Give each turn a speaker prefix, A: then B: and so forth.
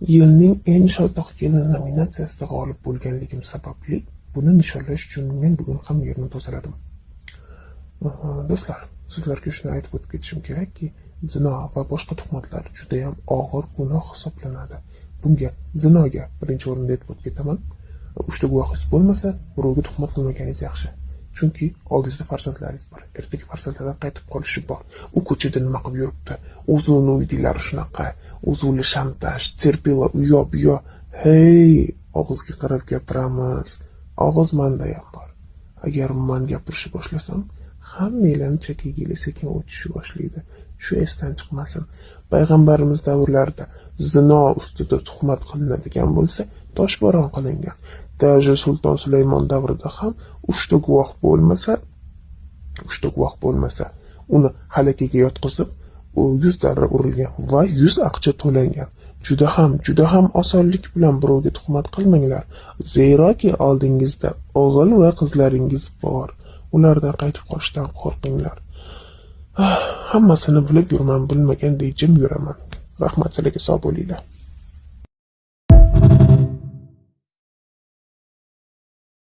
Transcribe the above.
A: Yilning eng shaltoq kelini nominatsiyasida g'olib bo'lganligim sababli buni nishonlash uchun men bugun hamma yerni tozaladim. Do'stlar, sizlarga shuni aytib o'tib ketishim kerakki, zino va boshqa tuhmatlar judayam og'ir gunoh hisoblanadi. Bunga, zinoga birinchi o'rinda aytib o'tib ketaman. Uchta guvohingiz bo'lmasa, birovga tuhmat qilmaganingiz yaxshi. Chunki oldingizda farzandlaringiz bor. Ertaga farzandlardan qaytib qolishi bor. U ko'chada nima qilib yuribdi? O'zini uydilari shunaqa, o'zini shantaj, terpila, u yoq bu yoq. Hey, og'izga qarab gapiramiz. Og'iz menda ham bor. Agar man gapirishni boshlasam, hammanglarni chakaginglar sekin o'tishni boshlaydi. Shu esdan chiqmasin. Payg'ambarimiz davrlarida zino ustida tuhmat qilinadigan bo'lsa, toshbo'ron qilingan. Даже Sulton Sulaymon davrida ham uchta guvoh bo'lmasa, uchta guvoh bo'lmasa, uni halakaga yotqizib, u 100 darra urilgan va 100 aqcha to'langan. Juda ham, juda ham osonlik bilan birovga tuhmat qilmanglar. Zeroki oldingizda o'g'il va qizlaringiz bor. Ulardan qaytib qolishdan qo'rqinglar. Hammasini bilib yurman, bilmagandek jim yuraman. Rahmat sizlarga, sog' bo'linglar.